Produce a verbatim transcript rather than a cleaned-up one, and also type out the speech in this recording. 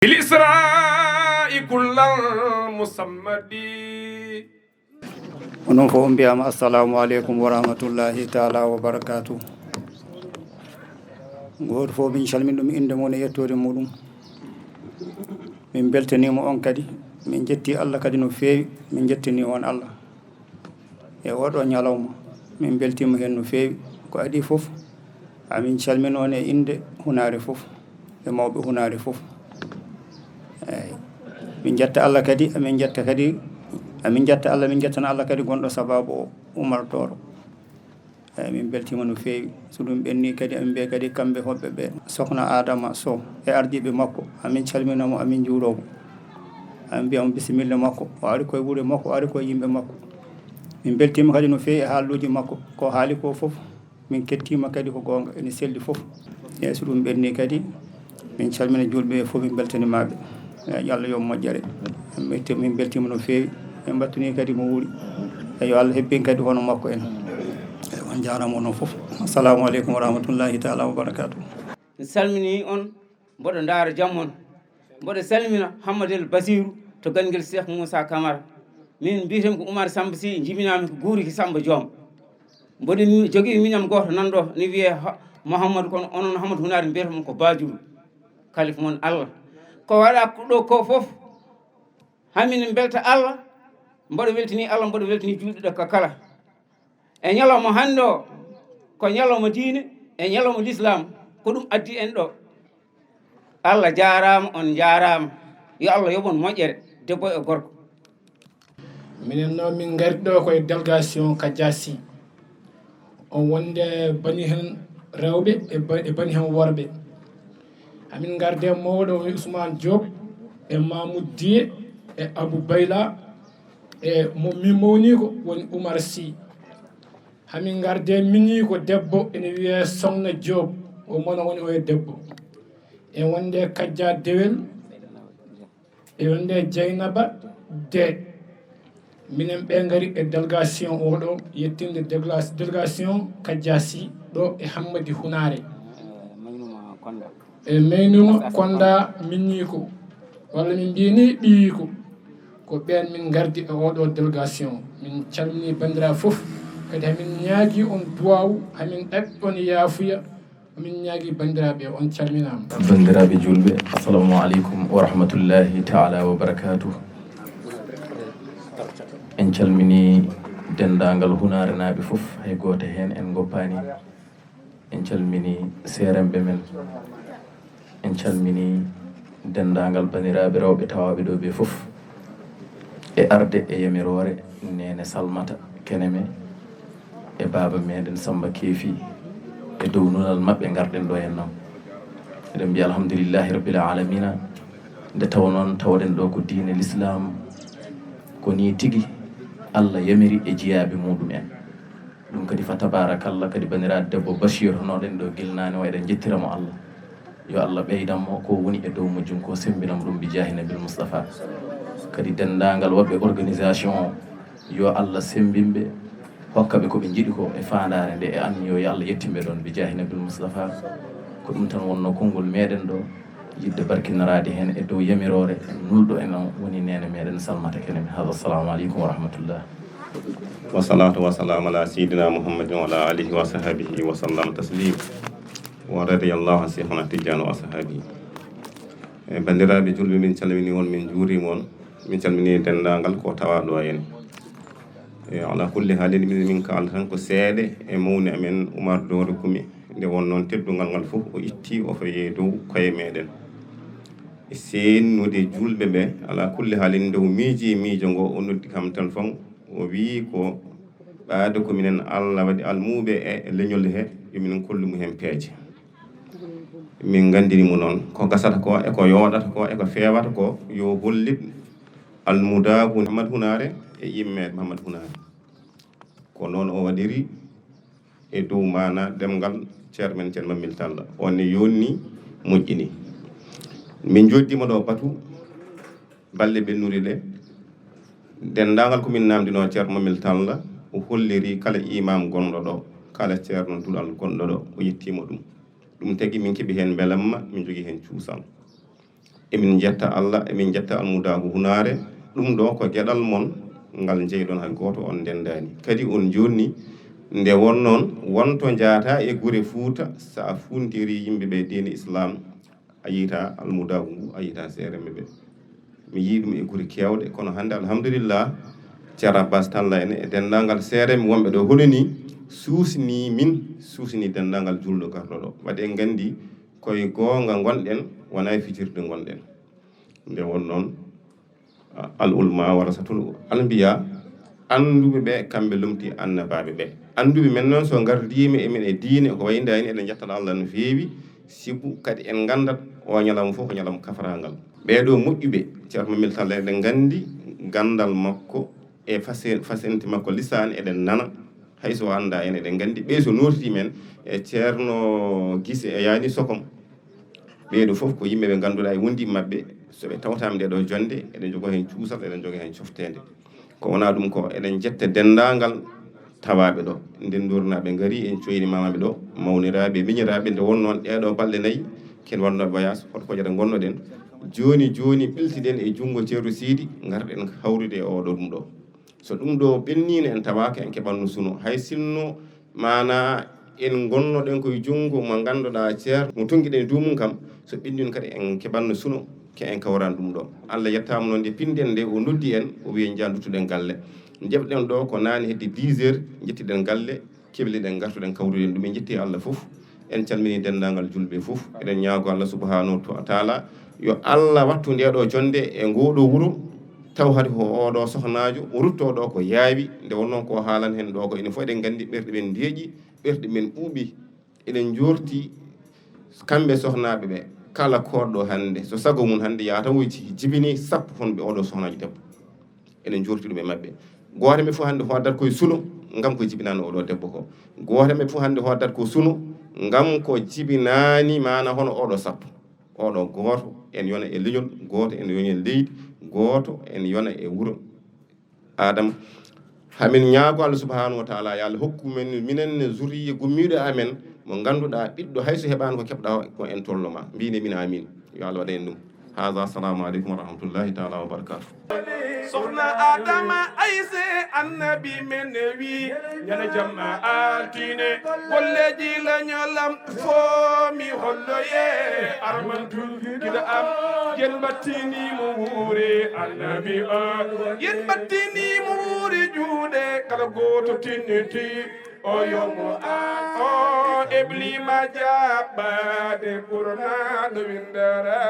بالإسراء كل المصمد. Onon fof on mbiyama assalamu aleykum wa rahmatullahi taala wa barakatuh. Gooto fof min calmin ɗum innde mum e yettoode muɗum. Min mbeltaniima on kadi, min njetti Allah kadi no feewi, min njettani on Allah e oɗo ñalawma. Min mbeltiima heen no feewi. Ko adii fof, amin calmina on e innde hunaare fof e mawɓe hunaare fof. Eeyi, min njetta Allah kadi, amin njetta kadi, amin njetta Allah, min njettana Allah kadi gonɗo sababu o, Umar Tooro. Eeyi, min mbeltiima no feewi. So ɗum ɓenni kadi, amin mbiya kadi kamɓe hoɓɓe ɓe, Sokhna Adama Sow e ardiiɓe makko, amin calmina mo, amin njuuroo mo. Amin mbiya mo bisimilla makko, o ari koye wuro makko, o ari koye yimɓe makko. Min mbeltiima kadi no feewi e haalluuji makko, ko haali ko fof, min kettiima kadi ko goonga, ene selli fof. Eeyi, so ɗum ɓenni kadi, min calmina juulɓe ɓe fof, min mbeltaniima ɓe. Eeyi, yo Allah yo moƴƴere. Min mbelti-, min mbeltiima no feewi. Min mbattuni kadi mo wuuri. Eeyi, yo Allah hebbin kadi hono makko en. Eeyi, on njaaraama onon fof. Assalamu aleykum wa rahmatullahi taala wa barakatuh. Mi salmini on, mboɗo ndaara jam mon. Mboɗo salmina Hammadel Basiru to Ganngel Cheikh Moussa Camara. Min mbiyetemi ko Oumar Samba Sy, jibinami ko Guuriki Samba Joom. Mboɗo mi-, jogii miñam gooto nan ɗo, ne wiyee Ha-, Mouhamadou, kono onon Hammadou Hunaari mbiyata mo ko Bajuru. Kalif mon Allah. Ko waɗa ko ɗo ko fof, hamin mbelta Allah, mboɗo weltini Allah, mboɗo weltini juulɗo ɗo ka kala. E ñalawma hannde o, ko ñalawma diine, e ñalawma lislaam, ko ɗum addi en ɗo. Allah jaaraama, on njaaraama. Yo Allah yoɓ on moƴƴere, debbo e gorko. Minen noon, min ngari ɗo ko e délégation ka Diassi. On wonde bani heen rewɓe e ba-, e bani heen worɓe. Amin ngarde mawɗo o Ousmane Diop e Mamoud Diye e Abou Bayla e mo mi mawni ko woni Oumar Sy. Hamin ngarde miñi ko debbo ene wiyee Sokhna Diop, o mono woni o e debbo. E wonde Kajja Dewel, e wonde Dieynaba De. Minen ɓe ngari e délégation oɗo, yettinde délégation Kajja Sy ɗo e Hammadi Hunaare. E Maynuma Konda miñiiko, walla min mbiyani ɓiyiiko. Ko ɓeen min ngardi e oɗo délégation. Min calmini banndiraaɓe fof. Kadi hamin ñaagi on duwaawu, hamin ɗaɓɓi on yaafuya. Min ñaagi banndiraaɓe, on calminaama. Banndiraaɓe juulɓe, assalamu aleykum wa rahmatullahi taala wa barakatuh. En calmini denndaangal Hunaarenaaɓe fof, hay gooto heen en ngoppaani. En calmini seeremɓe men. En calmini denndaangal banndiraaɓe rewɓe tawaaɓe ɗo ɓe fof. E arde e yamiroore Neene Salmata Keneme e baaba meɗen Samba Keefi, e dow nunal maɓɓe ngarɗen ɗo henno. Eɗen mbiya alhamdulillahi rabbil alamina. Nde taw noon tawɗen ɗo ko diine l'islam, ko ni tigi Allah yamiri e jiyaaɓe muɗum en. Ɗum kadi fa tabarakallah, kadi banndiraaɗo debbo Bachir, hono ɗen ɗo gilnaani o, eɗen njettira mo Allah. Yo Allah ɓeydan mo ko woni e dow majjum ko, sembinam ɗum bi jaahi Nabil Mustafa. Kadi denndaangal waɗɓe organisation o, yo Allah sembin ɓe, hokka ɓe ko ɓe njiɗi ko e faandaare nde e anniyo, yo Allah yettin ɓe ɗon bi jaahi Nabil Mustafa. Ko ɗum tan wonno konngol meɗen ɗo, yiɗde barkinoraade heen e dow yamiroore nulɗo en o woni neene meɗen Salmata Keneme. Hada, assalamu aleykum wa rahmatullah. Wa salatu wa salam ala sayyidina Muhammadin wa ala alihi wa sahbihi wa sallam taslim. Wa radiyallahu an Sheikhuna Tijjani wa ashabihi. E, banndiraaɓe juulɓe, min calmini on, min njuurima on, min calmini denndaangal ko tawaa ɗo en. E, ala kulli haalin, min, min kaalda tan ko seeɗa e mawni amen Oumar Dooro Kumi, nde won noon teddungal ngal fof o itti o fayi dow koye meɗen. E seennude juulɓe ɓe, ala kulli haalin, nde o miiji miijo ngo, o noddi kam téléphone, o wii ko ɓaade ko minen Allah waɗi almuuɓe e leñol he, yo minen kollu mu heen peeje. Min nganndini mo noon ko gasata ko e ko yooɗata ko e ko feewata ko, yo hollit almudaagu Mahamadu Hunaare e yimmeeɓe Mahamadu Hunaare. Ko noon o waɗiri e dow maana ɗemngal ceerno men Ceerno Mamil Talla. On ne yonni, moƴƴini. Min njoddiima ɗo batu balle ɓennuɗe ɗe. Denndaangal ko min naamndinoo Ceerno Mamil Talla, o holliri kala imam gonɗo ɗo, kala ceerno duɗal gonɗo ɗo, o yettiima ɗum. Ɗum tagi min keɓi heen mbelamma, min njogii heen cuusal. Emin njetta Allah, emin njetta Almudaagu Hunaare. Ɗum ɗo ko geɗal mon ngal njeyɗon, hay gooto on ndenndaani. Kadi on joonni, nde won noon, won to njaata e gure Fuuta, so a fuuntirii yimɓe ɓe diine Islaam, a yiyta Almudaagu ngu, a yiyta seeremɓe ɓe. Mi yii ɗum e gure keewɗe, kono hannde, alhamdulillah, Ceerno Abbas Talla en e denndaangal seeremɓe wonɓe ɗo, hono nii suusnii min, suusnii denndaangal juulɗo garɗo ɗo. Waɗi en nganndi koye goonga ngonɗen, wonaa e fijirde ngonɗen. Nde won noon, al ulama warasatul anbiya, annduɓe ɓe, kamɓe lomti annabaaɓe ɓe. Annduɓe men noon, so ngardiima e men e diine, ko wayi ndaani, eɗen njettana Allah no feewi, sibu kadi en nganndat o ñalawma fof ko ñalawma kafaraangal. Ɓee ɗo moƴƴuɓe, Ceerno Mamel Talla, eɗen nganndi ganndal makko e fasen-, fasenti makko lisaani, eɗen nana, hay so o anndaa en, eɗen nganndi. Ɓee so nootitii men e Ceerno Gise e Yaani Sokom, ɓee ɗo fof ko yimɓe ɓe ngannduɗaa e wondiiɓe maɓɓe, so ɓe tawtaama nde ɗo jonnde, eɗen njogoo heen cuusal, eɗen njogoo heen cofteende. Ko wonaa ɗum ko, eɗen njetta denndaangal tawaaɓe ɗo. Ndenndoornaaɓe ngarii, en coynimaama ɓe ɗo, mawniraaɓe, miñiraaɓe, nde won noon ɗee ɗo balɗe nayi, ken waɗnoo voyage, hoto ko jata ngonnoɗen. Jooni, jooni, ɓiltiɗen e junngo Ceerno Siidi, ngarɗen hawrude e oo ɗo ɗum ɗo. So ɗum ɗo ɓenniino, en tawaaka, en keɓanno suno. Hay sinno maanaa en ngonnoɗen koye junngo mo ngannduɗaa ceer, mo tunngiɗen e dow mum kam, so ɓenniino kadi en keɓanno suno, ke en kawran ɗum ɗo. Allah yettaama noon nde pinɗen nde o noddi en, o wiyi en njah nduttuɗen galle. Njeɓɗen ɗo ko naane hedde dix heures, njettiɗen galle, kebliɗen ngartuɗen kawruɗen ɗum. En njetti Allah fof, en calmini denndaangal julɓe fof. Eɗen ñaago Allah subhanahu wa taala yo Allah wattu nde ɗo jonnde e ngoo ɗo wuro, taw hade ko oo ɗo sohnaajo, o rutto ɗo ko yaawi, nde won noon ko haalan heen ɗo ko enen fof eɗen nganndi ɓerɗe men ndeeƴi, ɓerɗe men ɓuuɓi. Eɗen njoorti kamɓe sohnaaɓe ɓe, kala koɗɗo hannde, so sago mum hannde yaha taw o ji-, jibini sappo honɓe oo ɗo sohnaajo debbo. Eɗen njoorti ɗum e maɓɓe. Gooto e maɓɓe fof hannde hoddata koye suno, ngam ko jibinaano oo ɗo debbo ko. Gooto e maɓɓe fof hannde hoddata ko suno, ngam ko jibinaani maana hono oo ɗo sappo. Oo ɗo gooto en yona e leñol, gooto en yona e leydi, gooto en yona e wuro. Adama. Hamin ñaago Allah subhanahu wa taala, yo Allah hokku men, minen ne zurriye gummiiɗo amen, mo ngannduɗaa ɓiɗɗo hay so heɓaano ko keɓɗaa ko en tolno ma. Mbiyne min amin. Yo Allah waɗan en ɗum. Haza, assalamu aleykum wa rahmatullahi taala wa barakatuh. Sohna Adama Ayse, annabi men wi, ñande jamma altine, golleji leñolam fo mi holloye, armantu gida am, yen battini mo wuuri, annabi o, yen battini mo wuuri juuɗe, kala gooto tinniti, o yomo a, o eblima jaɓɓade ɓurnaɗo windere.